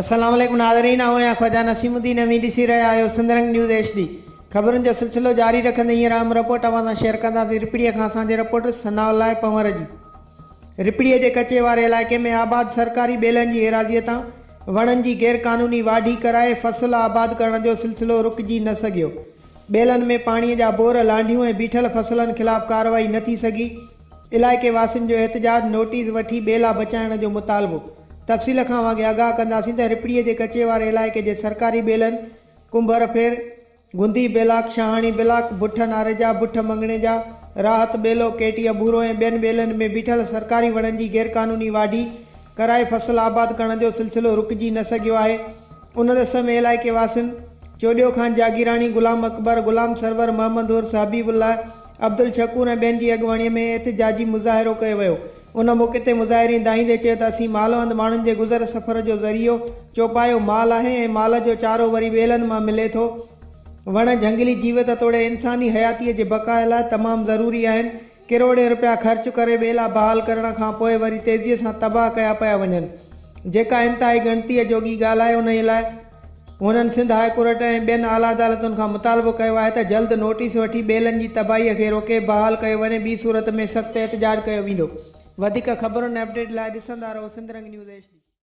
السلام عليڪم ناظرين آئون آهيان خواجه نسيم الدين اوهين ڏسي رهيا آهيو Sindh Rang news H D خبرن جو سلسلو جاري رکندي هينئر اهم رپورٽ اوهان سان شيئر ڪنداسين رپڙي کان اسان جي رپورٽر ثناء الله پنهور جي رپڙي جي ڪچي واري علائقي ۾ آباد سرڪاري ٻيلن جي ايراضي تان وڻن جي غير قانوني واڍي ڪرائي فصل آباد ڪرڻ جو سلسلو رڪجي نه سگهيو ٻيلن ۾ پاڻي جا بور لانڍيون ۽ بيٺل فصلن خلاف ڪارروائي نه ٿي سگهي علائقي واسين جو احتجاج، نوٽيس وٺي ٻيلا بچائڻ جو مطالبو. تفصيل کان اوهان کي آگاهه ڪنداسين ته رپڙي جي ڪچي واري علائقي جي سرڪاري ٻيلن ڪنڀر ڦير، گندي بلاڪ، شاهاڻي بلاڪ، بٺ ناريجا، بٺ مڱڻيجا، راحت ٻيلو، ڪيٽي ابورو ۽ ٻين ٻيلن ۾ بيٺل سرڪاري وڻن جي غيرقانوني واڍي ڪرائي فصل آباد ڪرڻ جو سلسلو رڪجي نه سگهيو آهي. ان ڏس ۾ علائقي واسين چوڏيو خان جاگيراڻي، غلام اڪبر، غلام سرور، محمد عرس، حبيب الله، عبدالشڪور ۽ ٻين جي اڳواڻي ۾ احتجاجي مظاهرو ڪيو ويو. ان موقعي تي مظاهرين دانهيندي چيو ته اسين مالوند ماڻهن جي گذر سفر جو ذريعو چوپايو مال آهي ۽ مال جو چارو وري ٻيلن مان ملي ٿو. وڻ جهنگلي جيوت توڙي انساني حياتيء جي بقاء لاء تمام ضروري آهن. ڪروڙين رپيا خرچ ڪري ٻيلا بحال ڪرڻ کان پوء وري تيزيء سان تباهه ڪيا پيا وڃن، جيڪا انتهائي ڳڻتيء جوڳي ڳالهه آهي. انهيء لاء هنن سنڌ هاء ڪورٽ ۽ ٻين اعليٰ عدالتن کان مطالبو ڪيو آهي ته جلد نوٽيس وٺي ٻيلن جي تباهيء کي روڪي بحال ڪيو وڃي، ٻي صورت ۾ سخت احتجاج ڪيو ويندو. وڌيڪ خبرن ۽ اپڊيٽ لاء ڏسندا رهو Sindh Rang news H D.